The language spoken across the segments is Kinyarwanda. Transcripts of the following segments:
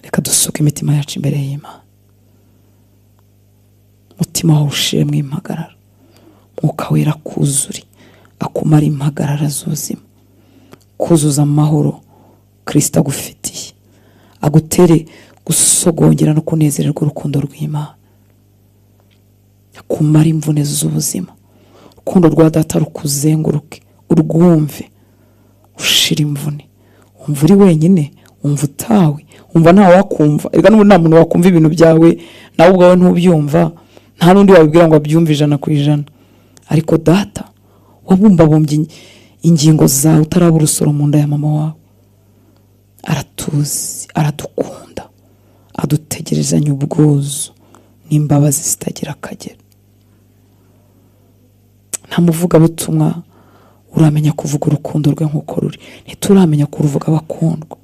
Reka dusuke imitima yacu imbere y'Imana. Umutima wawe ushiremo impagarara, Mwuka Wera akuzure, akumara impagarara z'ubuzima, kuzuza amahoro Kirisito agufitiye, agutere gusogongera no kunezererwa urukundo rw'Imana, akumara imvune z'ubuzima. Urukundo rwa Data rukuzenguruke, urwumve, ushira imvune. Wumva uri wenyine, wumva utawe, wumva ntawe wakumva. Erega n'ubu nta muntu wakumva ibintu byawe, nawe ubwawe ntubyumva, nta n'undi wabibwira ngo abyumve 100%. Ariko Data wabumbabumbye ingingo zawe utaraba urusoro mu nda ya mama wawe, aratuzi, aradukunda, adutegerezanya ubwuzu n'imbabazi zitagira akagero. Nta muvugabutumwa uramenya kuvuga urukundo rwe nk'uko ruri, ntituramenya kuruvuga bakundwa,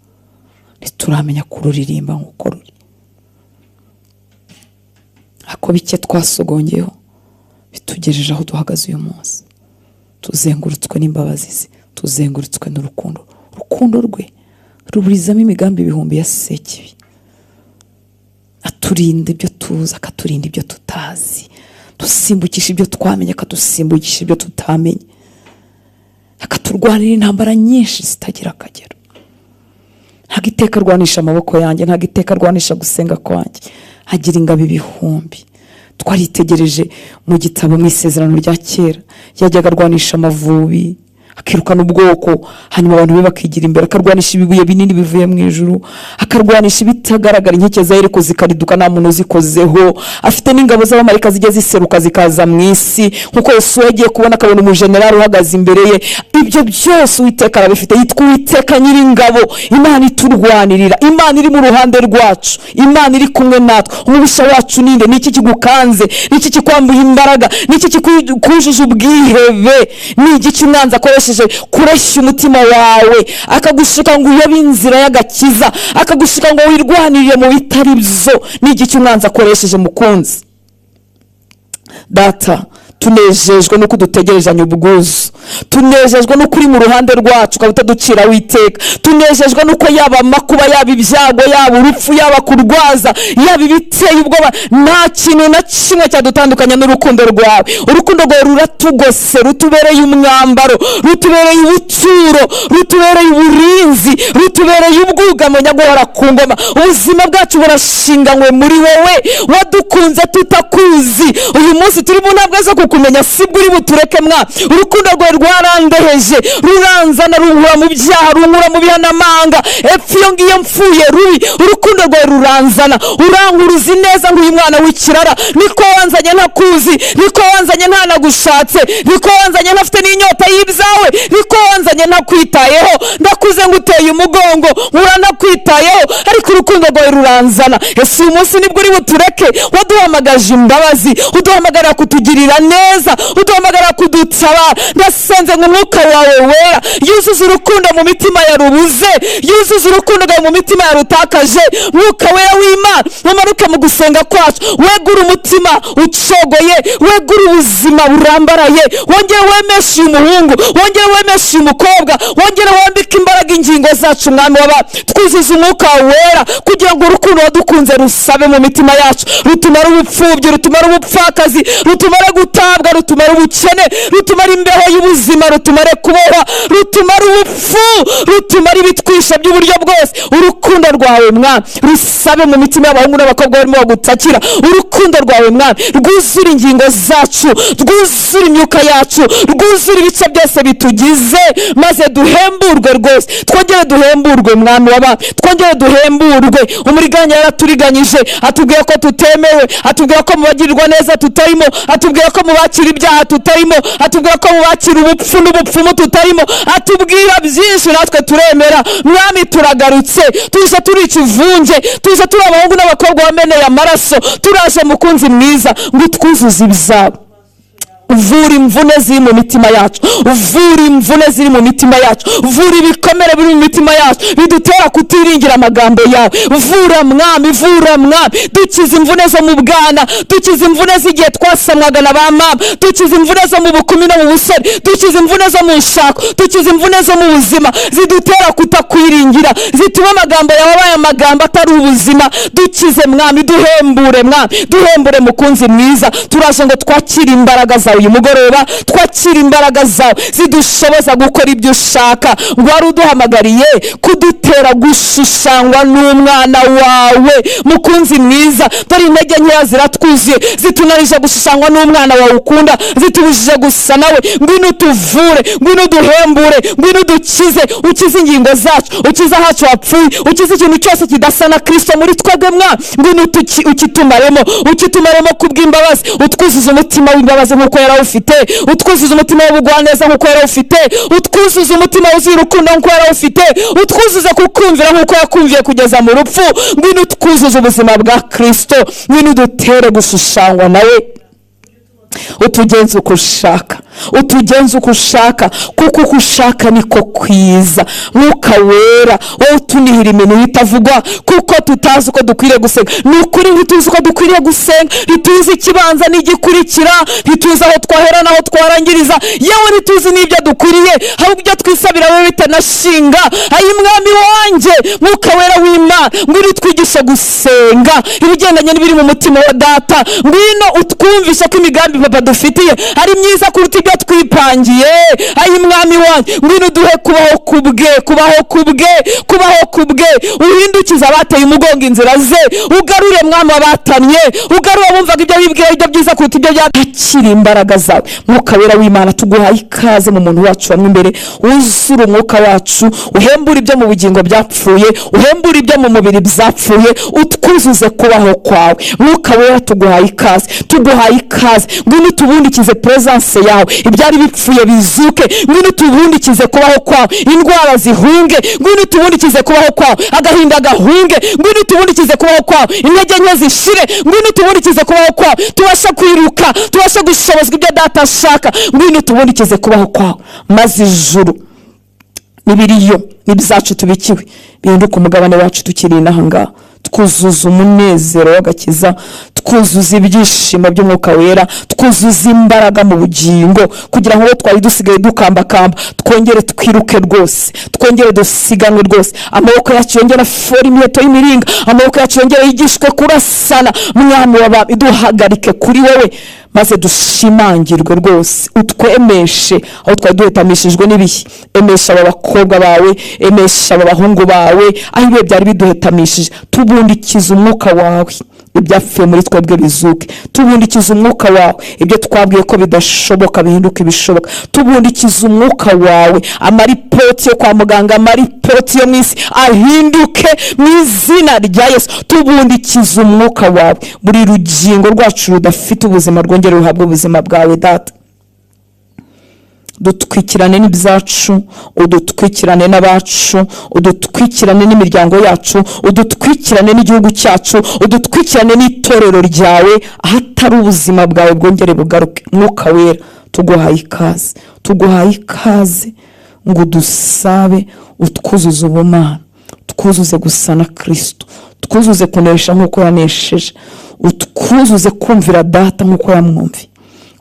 ntituramenya kururirimba nk'uko ruri. Ako bike twasogongeyeho bitugejeje aho duhagaze uyu munsi, tuzengurutswe n'imbabazi ze, tuzengurutswe n'urukundo. Urukundo rwe ruburizamo imigambi ibihumbi ya Sekibi, aturinda ibyo tuzi, akaturinda ibyo tutazi, dusimbukisha ibyo twamenye, akadusimbukisha ibyo tutamenye, akaturwanira intambara nyinshi zitagira akagero. Ntabwo iteka arwanisha amaboko yanjye, ntabwo iteka arwanisha gusenga kwanjye, agira ingabo ibihumbi. Twaritegereje mu gitabo mu isezerano rya kera, yajyaga arwanisha amavubi, akirukana ubwoko, hanyuma abantu be bakigira imbere, akarwanisha ibibuye binini bivuye mu ijuru, akarwanisha ibitagaragara, inkike za Yeriko zikariduka nta muntu uzikozeho. Afite n'ingabo z'abamarayika zijya ziseruka zikaza mu isi, nkuko Yosuwa yagiye kubona akabona umujenerali uhagaze imbere ye. Ibyo byose Uwiteka arabifite. Yitwa Uwiteka Nyiringabo, Imana iturwanirira, Imana iri mu ruhande rwacu, Imana iri kumwe natwe. Umubisha wacu ninde? Ni iki kigukanze? Ni iki kikwambuye imbaraga? Ni iki kikujuje ubwihebe? Ni igiki umwanzi akoresheje kureshya umutima wawe, akagushuka ngo uyobe inzira y'agakiza, akagushuka ngo wirwanirire mu bitari byo? Ni igiki umwanzi akoresheje? Mukunzi Data, tunejejwe nuko udutegerezanya ubwuzu, tunejejwe nuko uri mu ruhande rwacu ukaba utaducira witeka, tunejejwe nuko yaba amakuba, yaba ibyago, yaba urupfu, yaba kurwaza, yaba ibiteye ubwoba, nta kintu na kimwe cyadutandukanya n'urukundo rwawe. Urukundo rwawe ruratugose, rutubereye umwambaro, rutubereye ubuturo, rutubereye uburinzi, rutubereye ubwugamo nyaguhora ku ngoma. Ubuzima bwacu burashinganywe muri wowe wadukunze tutakuzi. Uyu munsi turi mu ntambwe zo kukumenya, sibwo uri butureke mwa. Urukundo rwawe rwarandeheje, ruranzana, runkura mu byaha, runkura mu bihanamanga, epfo iyo ngiyo mfuye rubi. Urukundo rwawe ruranzana, urankuruza neza ngo uyu mwana w'ikirara, niko wanzanye ntakuzi, niko wanzanye ntanagushatse, niko wanzanye ntafite n'inyota y'ibyawe, niko wanzanye ntakwitayeho, ndakuze nguteye umugongo, nkura ntakwitayeho, ariko urukundo rwawe ruranzana. Ese uyu munsi nibwo uri butureke? Waduhamagaje imbabazi, uduhamagarira kutugirira neza, uduhamagarira kudutabara. Ndasenze ngo umwuka wawe wera yuzuze urukundo mu mitima ya rubuze, yuzuze urukundo rwawe mu mitima ya rutakaje. Mwuka Wera w'Imana, umanuke mu gusenga kwacu, wegure umutima ucogoye, wegure ubuzima burambaraye, wongere wemeshe uyu muhungu, wongere wemeshe uyu mukobwa, wongere wambike imbaraga ingingo zacu. Mwami w'abantu, twuzuze umwuka wera kugira ngo urukundo wadukunze rusabe mu mitima yacu, rutumare ubupfubyi, rutumare ubupfakazi, rutumare gutabwa, rutumare ubukene, rutumare imbeho y'ubuzima, rutumare kubohwa, rutumare ubupfu, rutumare ibitwisha by'uburyo bwose. Urukundo rwawe Mwami rusabe mu mitima y'abahungu n'abakobwa barimo bagutakira. Urukundo rwawe Mwami rwuzure ingingo zacu, rwuzure imyuka yacu, rwuzure ibice byose bitugize, maze duhemburwe rwose, twongere duhemburwe. Mwami w'abantu, twongere duhemburwe. Umuriganya yaraturiganyije, atubwira ko tutemewe, atubwira ko mu bagirirwa neza tutarimo, atubwira ko mu bakira ibyaha tutarimo, atubwira ko mu bakira ubupfu n'ubupfumu tutarimo, atubwira byinshi natwe turemera. Mwami, turagarutse, tuje turi ikivunge, tuje turi abahungu n'abakobwa wameneye amaraso, turaje mukunzi mwiza ngo utwuzuze ibyawe. Vura imvune ziri mu mitima yacu, vura imvune ziri mu mitima yacu, vura ibikomere biri mu mitima yacu bidutera kutiringira amagambo yawe. Vura Mwami, vura Mwami, dukize imvune zo mu bwana, dukize imvune z'igihe twasamwaga na ba mama, dukize imvune zo mu bukumi no mu busore, dukize imvune zo mu nshako, dukize imvune zo mu buzima zidutera kutakwiringira, zituma amagambo yawe abaye amagambo atari ubuzima. Dukize Mwami, duhembure Mwami, duhembure mukunzi mwiza. Turaje ngo twakire imbaraga zawe uyu mugoroba, twakire imbaraga zawe zidushoboza gukora ibyo ushaka. Ngo wari uduhamagariye kudutera gushushanywa n'umwana wawe. Mukunzi mwiza, dore intege nkeya ziratwuzuye, zitunanije gushushanywa n'umwana wawe ukunda, zitubujije gusa nawe. Ngwino utuvure, ngwino uduhembure, ngwino udukize, ukize ingingo zacu, ukize ahacu hapfuye, ukize ikintu cyose kidasa na Kristo muri twebwe. Mwana, ngwino ukitumaremo, ukitumaremo kubw'imbabazi, utwuzuze umutima w'imbabazi nk'uko yarawufite, utwuzuze umutima w'ubugwaneza nk'uko yarawufite, utwuzuze umutima wuzuye urukundo nk'uko yarawufite, utwuzuze kukumvira nk'uko yakumviye kugeza mu rupfu. Ngwino utwuzuze ubuzima bwa Kristo, ngwino udutere gushushanywa nawe, utugenze uko ushaka, utugenze uko ushaka, kuko uko ushaka niko kwiza. Mwuka Wera, wowe utunihira iminwa itavugwa, kuko tutazi uko dukwiriye gusenga. Ni ukuri ntituzi uko dukwiriye gusenga, ntituzi ikibanza n'igikurikira, ntituzi aho twahera n'aho twarangiriza, yewe ntituzi n'ibyo dukwiriye, ahubwo ibyo twisabira bibe bitanashinga. Ayi Mwami wanjye, Mwuka Wera w'Imana, ngwino utwigishe gusenga ibigendanye n'ibiri mu mutima wa Data. Ngwino utwumvishe ko imigambi Papa dufitiye ari myiza kuruta ibyo twipangiye. Ayi Mwami wanjye, ngwino uduhe kubaho kubwe, kubaho kubwe, kubaho kubwe. Uhindukize abateye umugongo inzira ze, ugarure Mwami abatannye, ugarure abumvaga ibyo bibwira ibyo byiza kuruta ibyo byakira imbaraga zawe. Mwuka Wera w'Imana, tuguhaye ikaze mu muntu wacu wamwe imbere, wuzure umwuka wacu, uhembure ibyo mu bugingo byapfuye, uhembure ibyo mu mubiri byapfuye, utwuzuze kubaho kwawe. Mwuka Wera, tuguhaye ikaze, tuguhaye ikaze. Ngwino tubundikize presence yawe, ibyari bipfuye bizuke. Ngwino tubundikize kubaho kwawe, indwara zihunge. Ngwino tubundikize kubaho kwawe, agahinda gahunge. Ngwino tubundikize kubaho kwawe, intege nke zishire. Ngwino tubundikize kubaho kwawe, tubashe kwiruka, tubashe gushobozwa ibyo Data ashaka. Ngwino tubundikize kubaho kwawe, maze ijuru n'ibiriyo n'ibyacu tubikiwe bihinduke umugabane wacu tukiri inaha ngaha. Twuzuza umunezero w'agakiza, twuzuza ibyishimo by'Umwuka Wera, twuzuza imbaraga mu bugingo, kugira ngo twari dusigaye dukambakamba twongere twiruke rwose, twongere dusiganwe rwose. Amaboko yacu yongere afore imiheto y'imiringa, amaboko yacu yongere yigishwe kurasana. Mwami w'abami, duhagarike kuri wowe, maze dushimangirwe rwose, utwemeshe aho twari duhetamishijwe n'ibihe. Emesha aba bakobwa bawe, emesha aba bahungu bawe, aho ibihe byari biduhetamishije. Tubundikize umwuka wawe, ibyapfuye muri twebwe bizuke. Tubundikize umwuka wawe, ibyo twabwiye ko bidashoboka bihinduke ibishoboka. Tubundikize umwuka wawe, amaripoti yo kwa muganga, amaripoti yo mu isi ahinduke mu izina rya Yesu. Tubundikize umwuka wawe, buri rugingo rwacu rudafite ubuzima rwongere ruhabwe ubuzima bwawe. Data, dutwikirane n'ibyacu, udutwikirane n'abacu, udutwikirane n'imiryango yacu, udutwikirane n'igihugu cyacu, udutwikirane n'itorero ryawe. Ahatari ubuzima bwawe bwongere bugaruke. Mwuka Wera, tuguhaye ikaze, tuguhaye ikaze ngo udusabe, utwuzuze ubumana, twuzuze gusa na Kristo, twuzuze kunesha nk'uko yanesheje, utwuzuze kumvira Data nk'uko yamwumviye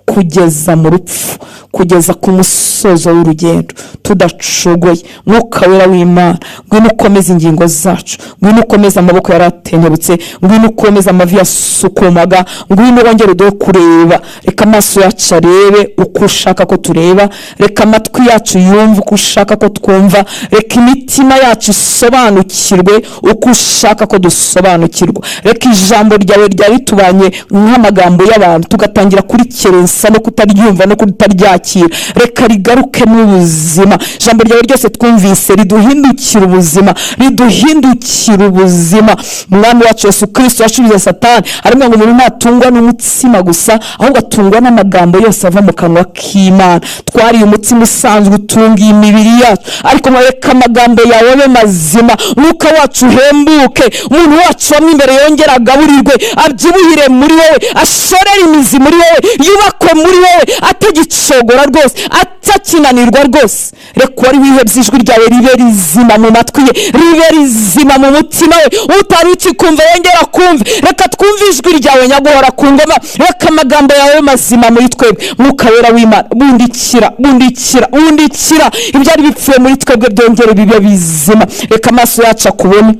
kugeza mu rupfu, kugeza ku musozo w'urugendo tudacogoye. Mwuka Wera w'Imana, ngwino ukomeze ingingo zacu, ngwino ukomeze amaboko yaratenyerutse, ngwino ukomeze amavi yasukumaga, ngwino wongere uduhe kureba. Reka amaso yacu arebe uko ushaka ko tureba, reka amatwi yacu yumve uko ushaka ko twumva, reka imitima yacu isobanukirwe uko ushaka ko dusobanukirwa. Reka ijambo ryawe ryari ritubanye nk'amagambo y'abantu, tugatangira kurikerensa no kutaryumva no kutaryakira, reka rigaruke mu buzima. Ijambo ryawe ryose twumvise riduhindukira ubuzima, riduhindukira ubuzima. Umwami wacu Yesu Kristo yashubije Satani aramubwira ngo umuntu ntatungwa n'umutsima gusa, ahubwo atungwa n'amagambo yose ava mu kanwa k'Imana. Twariye umutsima usanzwe utungiye imibiri yacu, ariko reka amagambo yawe abe mazima, umwuka wacu uhembuke, umuntu wacu wamwe imbere yongere agaburirwe, abyibuhire muri wowe, ashorere imizi muri wowe, yubake Ariko muri wowe atagicogora rwose, atakinanirwa rwose. Reka uwari wihebye, ijwi ryawe ribe rizima mu matwi ye, ribe rizima mu mutima we. Utari ukikumva yongera kumve. Reka twumve ijwi ryawe, nyaguhora ku ngoma. Reka amagambo yawe mazima muri twebwe. Mwuka Wera w'Imana, bundikira, bundikira, bundikira ibyari bipfuye muri twebwe, byongere bibe bizima. Reka amaso yacu akubone,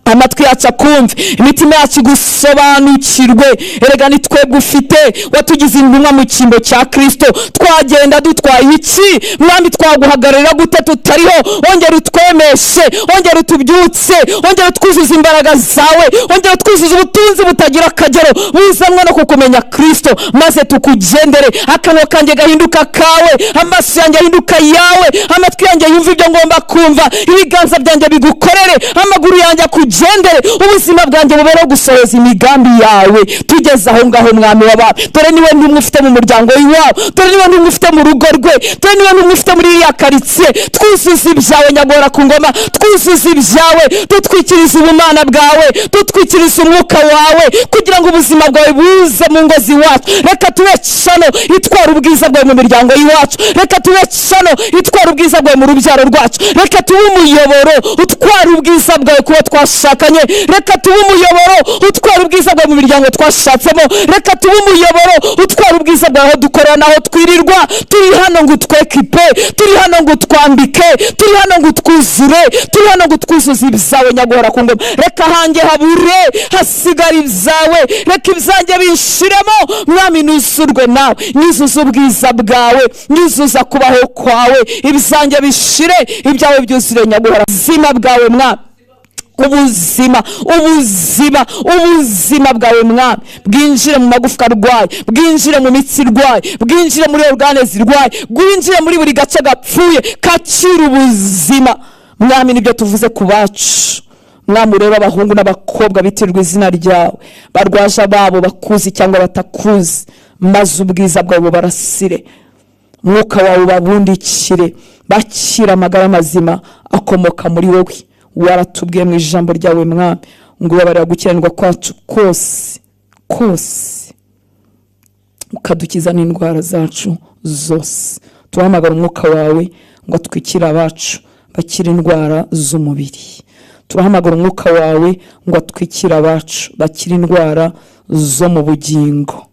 amatwi yacu akumve, imitima yacu igusobanukirwe. Erega ni twebwe ufite, watugize intumwa mu cyimbo cya Kirisito. Twagenda dutwaye iki, Mwami? Twaguhagararira gute tutariho? Wongera utwemeshe, wongera utubyutse, wongera utwuzuze imbaraga zawe, wongera utwuzuze ubutunzi butagira akagero buzanwa no kukumenya Kirisito, maze tukugendere. Akanwa kanjye gahinduka kawe, amaso yanjye ahinduka yawe, amatwi yanjye yumva ibyo ngomba kumva, ibiganza byanjye bigukorere, amaguru yanjye akugendere, ubuzima bwanjye bubereho gusohoza imigambi yawe. Tugeze aho ngaho, Mwami w'abami. Dore niwe ntumwe ufite mu muryango w'iwabo, dore niwe ntumwe ufite mu rugo rwe, dore niwe ntumwe ufite muri iriya karitsiye. Twuzuze ibyawe, nyagora ku ngoma, twuzuze ibyawe, dutwikirize ubumana bwawe, dutwikirize umwuka wawe, kugira ngo ubuzima bwawe buze mu ngo z'iwacu. Reka tube channel itwara ubwiza bwawe mu miryango y'iwacu. Reka tube channel itwara ubwiza bwawe mu rubyaro rwacu. Reka tube umuyoboro utwara ubwiza bwawe kuba twashakanye. Reka tube umuyoboro utwara ubwiza bwawe mu miryango twashatsemo. Reka tube umuyoboro utwara ubwiza bwawe aho dukorera n'aho twirirwa. Turi hano ngo utwekipe, turi hano ngo utwambike, turi hano ngo utwuzure, turi hano ngo utwuzuze ibyawe, nyaguhora ku ngoma. Reka hanjye habure, hasigara ibyawe. Reka ibyanjye bishiremo, Mwami, nuzurwe nawe. Nyuzuza ubwiza bwawe, nyuzuza kubaho kwawe. Ibyanjye bishire, ibyawe byuzure, nyaguhora. Ubuzima bwawe, Mwami, ubuzima, ubuzima, ubuzima bwawe, Mwami, bwinjire mu magufwa arwaye, bwinjire mu mitsi irwaye, bwinjire muri organes zirwaye, bwinjire muri buri gace gapfuye, kakira ubuzima, Mwami. Nibyo tuvuze ku bacu, Mwami. Urebe abahungu n'abakobwa bitirirwa izina ryawe, barwaje ababo bakuzi cyangwa batakuzi, maze ubwiza bwawe bubarasire, umwuka wawe ubabundikire, bakira amagara mazima akomoka muri wowe. Waratubwiye mu ijambo ryawe, Mwami, ngo ubabarira gukiranirwa kwacu kose kose, ukadukiza n'indwara zacu zose. Turahamagara umwuka wawe ngo atwikire abacu, bakire indwara z'umubiri. Turahamagara umwuka wawe ngo atwikire abacu, bakire indwara zo mu bugingo.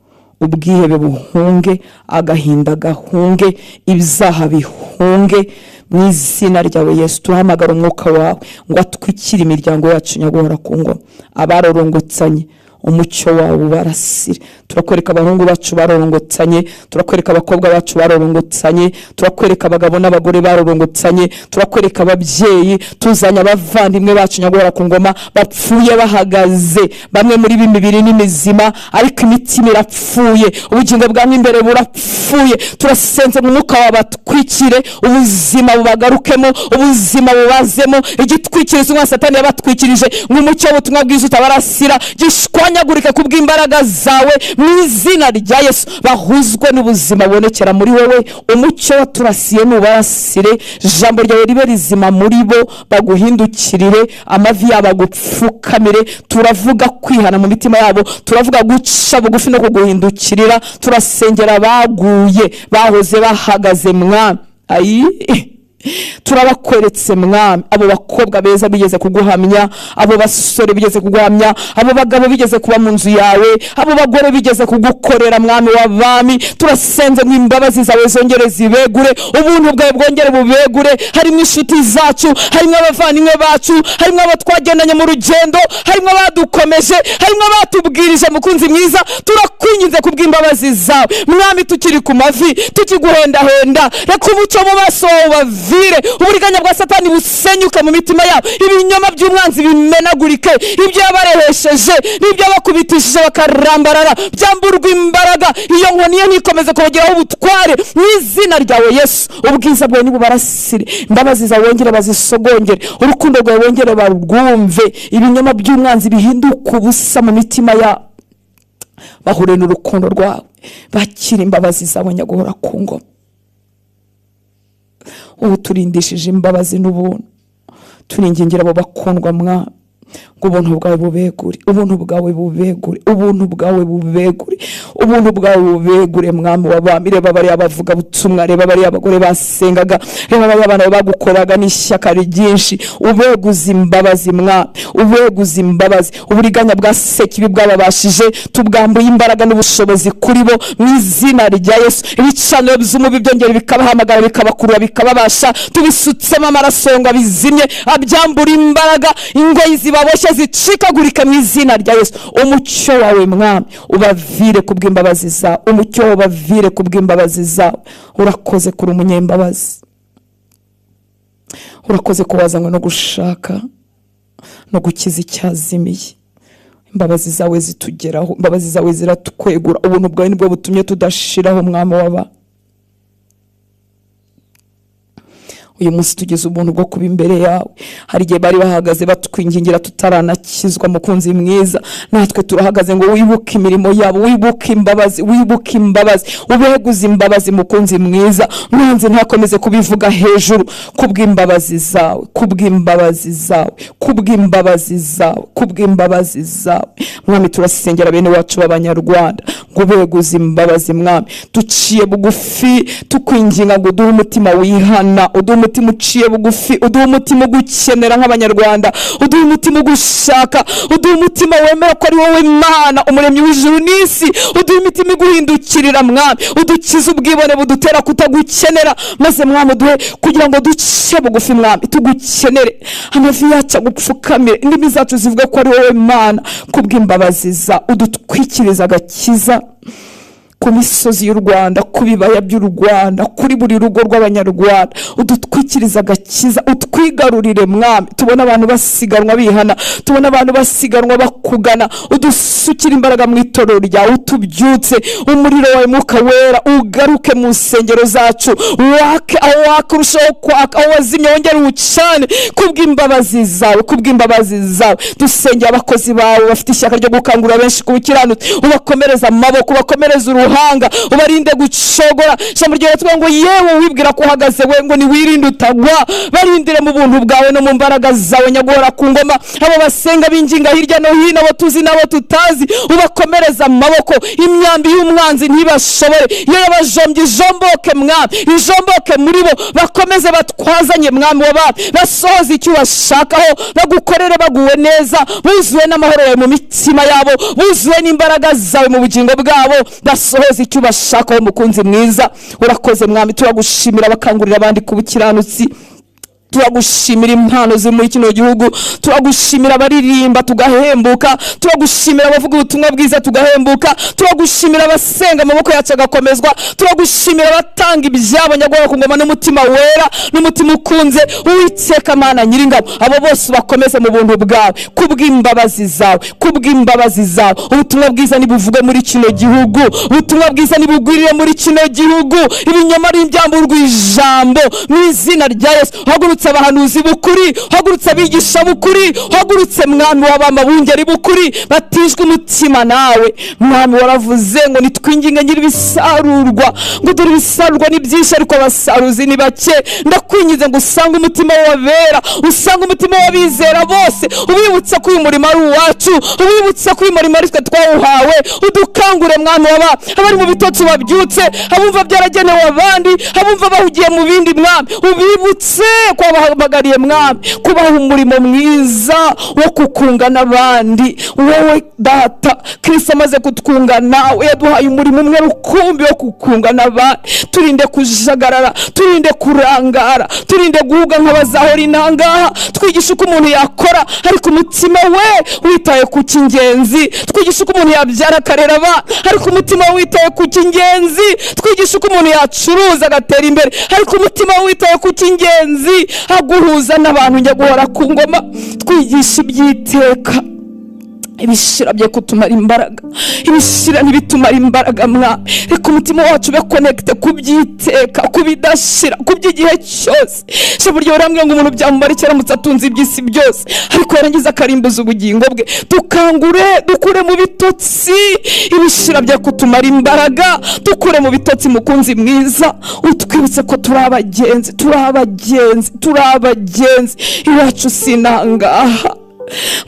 Ubwihebe buhunge, agahinda gahunge, ibyaha bihunge, mu izina ryawe Yesu. Turahamagara umwuka wawe ngo atwikire imiryango yacu, nyaguhora ku ngoma. Abarorongotanye, umucyo wawe ubarasire. Turakwereka abahungu bacu barorongotanye, turakwereka abakobwa bacu barorongotanye, turakwereka abagabo n'abagore barorongotanye, turakwereka ababyeyi. Tuzanye abavandimwe bacu, nyaguhora ku ngoma, bapfuye bahagaze. Bamwe muri b'imibiri ni mizima, ariko imitima irapfuye, ubugingo bwamwe imbere burapfuye. Turasenze mu mwuka wawe batwikire, ubuzima bubagarukemo, ubuzima bubazemo. Igitwikirizo umwana Satani yabatwikirije ngo umucyo w'ubutumwa bwiza utabarasira gishwanyagurike kubw'imbaraga zawe, mu izina rya Yesu. Bahuzwe n'ubuzima bubonekera muri wowe. Umucyo waturasiye nubarasire, ijambo ryawe ribe rizima muri bo, baguhindukirire, amavi yabo agupfukamire. Turavuga kwihana mu mitima yabo, turavuga guca bugufi no kuguhindukirira. Turasengera abaguye bahoze bahagaze, Mwami. Ayi, turabakweretse, Mwami, abo bakobwa beza bigeze kuguhamya, abo basore bigeze kuguhamya, abo bagabo bigeze kuba mu nzu yawe, abo bagore bigeze kugukorera, Mwami w'abami. Turasenze ngo imbabazi zawe zongere zibegure, ubuntu bwawe bwongere bubegure. Harimo inshuti zacu, harimo abavandimwe bacu, harimo abo twagendanye mu rugendo, harimo abadukomeje, harimo abatubwirije. Mukunzi mwiza, turakwinginze kubw'imbabazi zawe, Mwami, tukiri ku mavi, tukiguhendahenda. Reka umucyo mu maso wawe ubavire, uburiganya bwa Satani busenyuke mu mitima yabo, ibinyoma by'umwanzi bimenagurike, ibyo yabarehesheje n'ibyo yabakubitishije bakarambarara byamburwa imbaraga. Iyo nkoni ye ntikomeze kubageraho ubutware, mu izina ryawe Yesu. Ubwiza bwawe nibubarasire, imbabazi zawe wongere bazisogongere, urukundo rwawe wongere barwumve, ibinyoma by'umwanzi bihinduke ubusa mu mitima yabo, bahure n'urukundo rwawe, bakira imbabazi zawe, nyaguhora ku ngoma. Ubu turindishije imbabazi n'ubuntu, turingingira abo bakundwa, Mwami. Ngo ubuntu bwawe bubegure, ubuntu bwawe bubegure, ubuntu bwawe bubegure, ubuntu bwawe bubegure, Mwami w'abami. Reba bariya bavuga butumwa, reba bariya abagore basengaga, reba bariya abana bagukoraga n'ishyaka ryinshi. Ubeguze imbabazi, Mwami, ubeguze imbabazi. Uburiganya bwa Sekibi bwababashije, tubwambuye imbaraga n'ubushobozi kuri bo mu izina rya Yesu. Ibicaniro by'umubi byongera bikabahamagara, bikabakurura, bikababasha, tubisutsemo amaraso ngo abizimye, abyambura imbaraga. Ingoyi zibaboshye zicikagurika mu izina rya Yesu. Umucyo wawe, Mwami, ubavire kubw'imbabazi zawe, umucyo wawe ubavire kubw'imbabazi zawe. Urakoze kuri umunyembabazi, urakoze ko wazanywe no gushaka no gukiza icyazimiye. Imbabazi zawe zitugeraho, imbabazi zawe ziratwegura, ubuntu bwawe nibwo butumye tudashiraho, Mwami waba. Uyu munsi tugize ubuntu bwo kuba imbere yawe. Hari igihe bari bahagaze batwingingira tutaranakizwa. Mukunzi mwiza, natwe turahagaze ngo wibuke imirimo yabo, wibuke imbabazi, wibuke imbabazi, ubeguze imbabazi. Mukunzi mwiza, mwanzi ntakomeze kubivuga hejuru, kubw'imbabazi zawe, kubw'imbabazi zawe, kubw'imbabazi zawe, kubw'imbabazi zawe. Mwami, turasengera bene wacu b'Abanyarwanda ngo ubeguze imbabazi. Mwami, duciye bugufi tukwinginga ngo uduhe umutima wihana, uduhe umutima uciye bugufi, uduhe umutima ugukenera nk'Abanyarwanda, uduhe umutima ugushaka, uduhe umutima wemera ko ari wowe Mana umuremyi w'ijuru n'isi, uduhe imitima iguhindukirira. Mwami, udukize ubwibone budutera kutagukenera, maze Mwami uduhe kugira ngo duce bugufi, Mwami, tugukenere, amavi yacu agupfukamire, indimi zacu zivuga ko ari wowe Mana. Kubw'imbabazi za udutwikiriza agakiza ku misozi y'u Rwanda, ku bibaya by'u Rwanda, kuri buri rugo rw'Abanyarwanda, udutwikiriza agakiza, utwigarurire, Mwami. Tubona abantu basiganwa bihana, tubona abantu basiganwa bakugana. Udusukire imbaraga mu itorero ryawe, utubyutse umuriro wawe, Mwuka Wera, ugaruke mu nsengero zacu, wake aho waka, urushaho kwaka, aho wazimye wongere uwucane, kubw'imbabazi zawe, kubw'imbabazi zawe. Dusengera abakozi bawe bafite ishyaka ryo gukangurira benshi ku bukiranutsi, ubakomereze amaboko, ubakomereze uruhanga, ubarinde gucogora. Ijambo ryawe tuvuga ngo yewe wibwira ko uhagaze we, ngo niwirinde utagwa. Barindire mu buntu bwawe no mu mbaraga zawe, nyaguhora ku ngoma. Abo basenga binginga hirya no hino, abo tuzi n'abo tutazi, ubakomereze amaboko, imyambi y'umwanzi ntibashobore. Iyo yabajombye ijomboke, Mwami, ijomboke muri bo, bakomeze batwazanye, Mwami w'abami, basohoze icyo ubashakaho, bagukorere baguwe neza, buzuwe n'amahoro yawe mu mitima yabo, buzuwe n'imbaraga zawe mu bugingo bwabo, basohoze icyo ubashakaho. Mukunzi mwiza, urakoze Mwami, turagushimira bakangurira abandi ku bukiranutsi, turagushimira impano ziri muri kino gihugu, turagushimira abaririmba tugahembuka, turagushimira abavuga ubutumwa bwiza tugahembuka, turagushimira abasenga amaboko yacu agakomezwa, turagushimira abatanga ibyabo nyagora ku ngoma n'umutima wera n'umutima ukunze. Uwiteka Mana Nyiringabo, abo bose ubakomeze mu buntu bwawe, kubw'imbabazi zawe, kubw'imbabazi zawe. Ubutumwa bwiza nibuvugwe muri kino gihugu, ubutumwa bwiza nibugwirire muri kino gihugu, ibinyoma n'ibyamburwa ijambo mu izina rya Yesu. Hagurutse abahanuzi b'ukuri, hagurutse abigisha b'ukuri, hagurutse, Mwami w'abama, bungeri b'ukuri batijwe umutima nawe. Mwami, waravuze ngo nitwinginge nyiri ibisarurwa, ngo dore ibisarurwa ni byinshi ariko abasaruzi ni bake. Ndakwinginze ngo usange umutima w'abera, usange umutima w'abizera bose, ubibutse ko uyu murimo ari uwacu, ubibutse ko uyu murimo ari twe twawuhawe. Udukangure, Mwami w'abami, abari mu bitotsi babyutse, abumva byaragenewe abandi, abumva bahugiye mu bindi, Mwami, ubibutse ko wabahamagariye, Mwami, kubaha umurimo mwiza wo kukunga n'abandi. Wowe Data, Kristo amaze kutwunga nawe, yaduhaye umurimo umwe rukumbi wo kukunga n'abandi. Turinde kujagarara, turinde kurangara, turinde guhuga nk'abazahora intangaha. Twigishe uko umuntu yakora ariko umutima we witaye ku cy'ingenzi. Twigishe uko umuntu yabyara akarera abana ariko umutima we witaye ku cy'ingenzi. Twigishe uko umuntu yacuruza agatera imbere ariko umutima we witaye ku cy'ingenzi, aguhuza n'abantu, njya guhora ku ngoma. Twigisha iby'iteka, ibishira bye kutumara imbaraga, ibishira ntibitumara imbaraga. Mwami, reka umutima wacu ube connecté ku by'iteka, ku bidashira, ku by'igihe cyose. Ijambo ryawe urambwira ngo umuntu byamumara icyo aramutse atunze iby'isi byose, ariko yarangiza akarimbuza ubugingo bwe. Dukangure, dukure mu bitotsi, ibishira bye kutumara imbaraga, dukure mu bitotsi. Mukunzi mwiza, utwibutse ko turi abagenzi, turi abagenzi, turi abagenzi, iwacu sinangaha.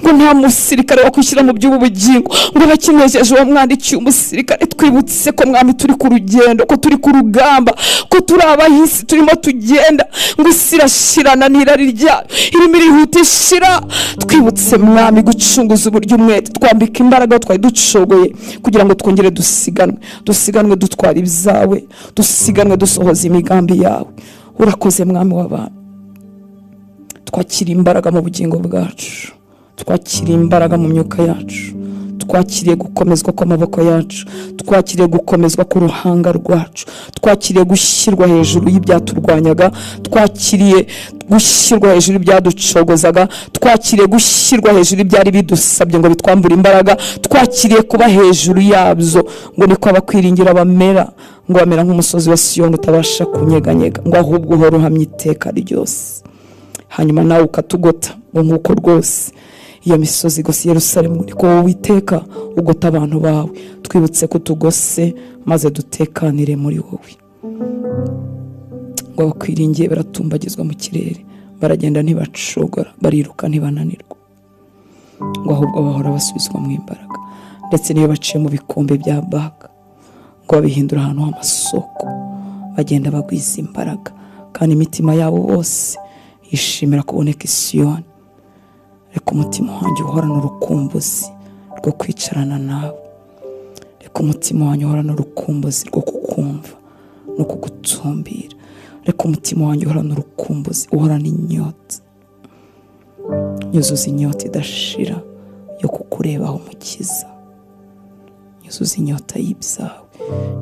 Ngo nta musirikare wakwishyira mu by'ubu bugingo ngo abakinejeje uwo mwandikiye umusirikare. Twibutse ko Mwami turi ku rugendo, ko turi ku rugamba, ko turi abahisi turimo tugenda, ngo isi irashirana n'irari ryayo, irimo irihuta ishira. Twibutse Mwami gucunguza uburyo umwete, twambika imbaraga twari ducogoye kugira ngo twongere dusiganwe, dusiganwe dutwara ibyawe, dusiganwe dusohoza imigambi yawe. Urakoze Mwami w'abantu. Twakira imbaraga mu bugingo bwacu, twakiriye imbaraga mu myuka yacu, twakiriye gukomezwa kw'amaboko yacu, twakiriye gukomezwa k'uruhanga rwacu, twakiriye gushyirwa hejuru y'ibyaturwanyaga, twakiriye gushyirwa hejuru y'ibyaducogozaga, twakiriye gushyirwa hejuru y'ibyari bidusabye ngo bitwambure imbaraga, twakiriye kuba hejuru yabyo. Ngo niko abakwiringira bamera, ngo bamera nk'umusozi wa Siyoni utabasha kunyeganyega, ngo ahubwo uhora uhamye iteka ryose. Hanyuma nawe ukatugota, ngo nk'uko rwose iyo misozi igose Yerusalemu, niko wowe Uwiteka ugota abantu bawe. Twibutse ko tugose maze dutekanire muri wowe. Ngo abakwiringiye baratumbagizwa mu kirere, baragenda ntibacogora, bariruka ntibananirwa, ngo ahubwo bahora basubizwa mu imbaraga. Ndetse n'iyo baciye mu bikombe bya Baka, ngo babihindura ahantu h'amasoko, bagenda bagwiza imbaraga, kandi imitima yabo bose yishimira kuboneka i Siyoni. Reka umutima wanjye uhorane urukumbuzi rwo kwicarana nawe, reka umutima wanjye uhorane urukumbuzi rwo kukumva no kugutumbira, reka umutima wanjye uhorane urukumbuzi, uhorane inyota, nyuzuza inyota idashira yo kukurebaho Mukiza, nyuzuza inyota y'ibyawe,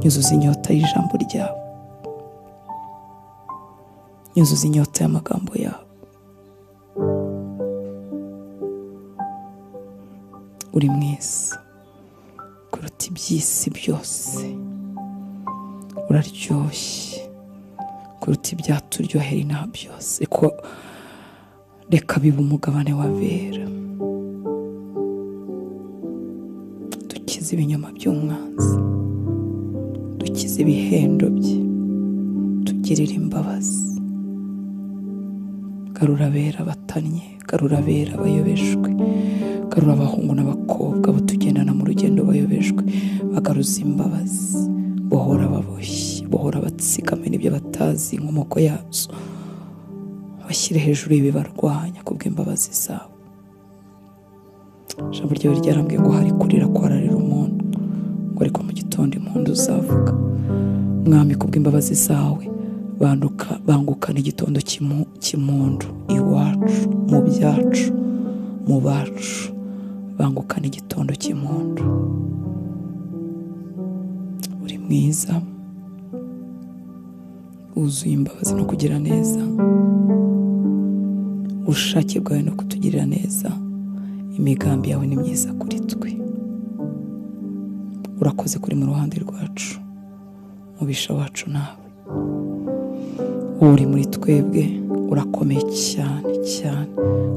nyuzuza inyota y'ijambo ryawe, nyuzuza inyota y'amagambo yawe. Uri mwiza kuruta iby'isi byose, uraryoshye kuruta ibyaturyohera inaha byose. Reka bibe umugabane w'abera, dukize ibinyoma by'umwanzi, dukize ibihendo bye, tugirire imbabazi. Garura abera batannye, garura abera bayobejwe, garura abahungu n'abakobwa bo tugendana mu rugendo bayobejwe, bagaruza imbabazi, bohora baboshye, bohora batsikame n'ibyo batazi inkomoko yazo, bashyire hejuru y'ibibarwanya kubw'imbabazi zawe. Ijambo ryawe ryarambwiye ngo hari kurira kwararira umuntu, ngo ariko mu gitondo impundu zavuga. Mwami, kubw'imbabazi zawe bangukana igitondo cy'impundu iwacu, mu byacu, mu bacu, bangukana igitondo cy'impundu. Uri mwiza, wuzuye imbabazi no kugira neza, ubushake bwawe no kutugirira neza, imigambi yawe ni myiza kuri twe. Urakoze kuri mu ruhande rwacu, mubisha wacu nawe uri muri twebwe, urakomeye cyane cyane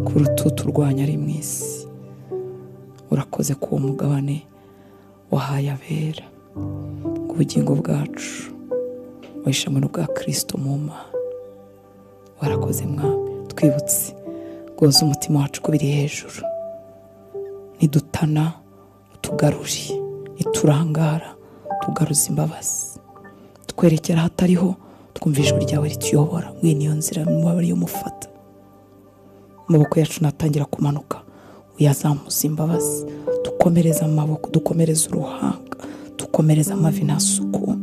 kuruta uturwanya ari mu isi. Urakoze ko uwo mugabane wahaye abera, ubugingo bwacu wahishamwe n'ubwa Kristo mu Mana. Warakoze Mwami. Twibutse rwose umutima wacu ko biri hejuru, nidutana utugaruri, niturangara tugaruza imbabazi, twerekera ahatariho, twumva ijwi ryawe rituyobora. Ngwino iyo nzira mubabari yo mufata, amaboko yacu natangira kumanuka uyazamuza imbabazi, dukomereza amaboko, dukomereza uruhanga, dukomereza amavi ntasuku.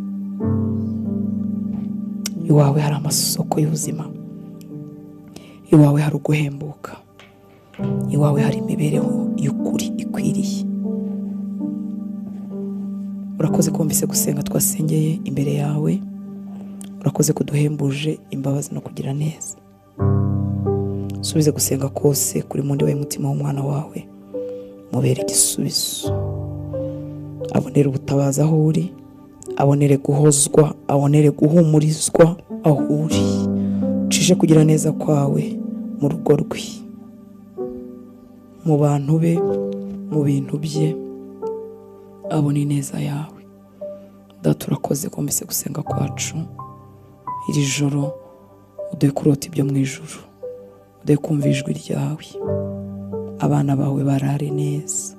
Iwawe hari amasoko y'ubuzima, iwawe hari uguhembuka, iwawe hari imibereho y'ukuri ikwiriye. Urakoze kumvise gusenga twasengeye imbere yawe, urakoze kuduhembuje imbabazi no kugira neza. Subize gusenga kose kuri mu ndiba y'umutima w'umwana wawe, mubere igisubizo, abonere ubutabazi aho uri, abonere guhozwa, abonere guhumurizwa aho uri. Ucishe kugira neza kwawe mu rugo rwe, mu bantu be, mu bintu bye, abone ineza yawe. Data, urakoze kumvise gusenga kwacu iri joro, uduhe kurota ibyo mu ijuru, uduhe kumva ijwi ryawe. Abana bawe barare neza,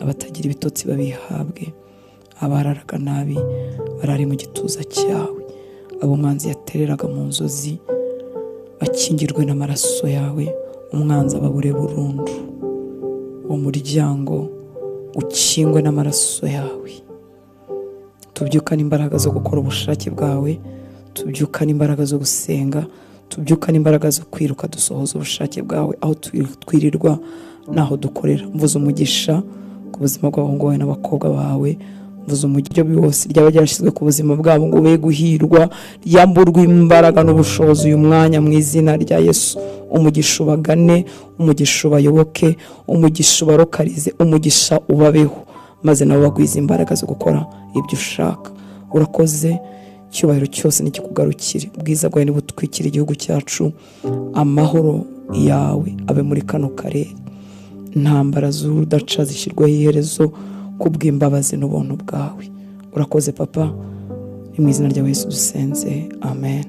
abatagira ibitotsi babihabwe, abararaga nabi barare mu gituza cyawe, abo umwanzi yatereraga mu nzozi bakingirwe n'amaraso yawe, umwanzi ababure burundu, uwo muryango ukingwe n'amaraso yawe. Tubyukane imbaraga zo gukora ubushake bwawe, tubyukane imbaraga zo gusenga, tubyukane imbaraga zo kwiruka dusohoza ubushake bwawe aho twirirwa n'aho dukorera. Mvuze umugisha ku buzima bw'abahungu bawe n'abakobwa bawe, mvuze umugisha byose ryaba ryarashyizwe ku buzima bwabo ngo be guhirwa, ryamburwe imbaraga n'ubushobozi uyu mwanya mu izina rya Yesu. Umugisha ubagane, umugisha ubayoboke, umugisha ubarokarize, umugisha ubabeho, maze nabo bagwize imbaraga zo gukora ibyo ushaka. Urakoze, icyubahiro cyose nikikugarukire, ubwiza bwawe nibutwikire igihugu cyacu, amahoro yawe abe muri kano karere, intambara z'urudaca zishyirwaho iherezo kubw'imbabazi n'ubuntu bwawe. Urakoze Papa, ni mu izina rya Yesu dusenze, amen.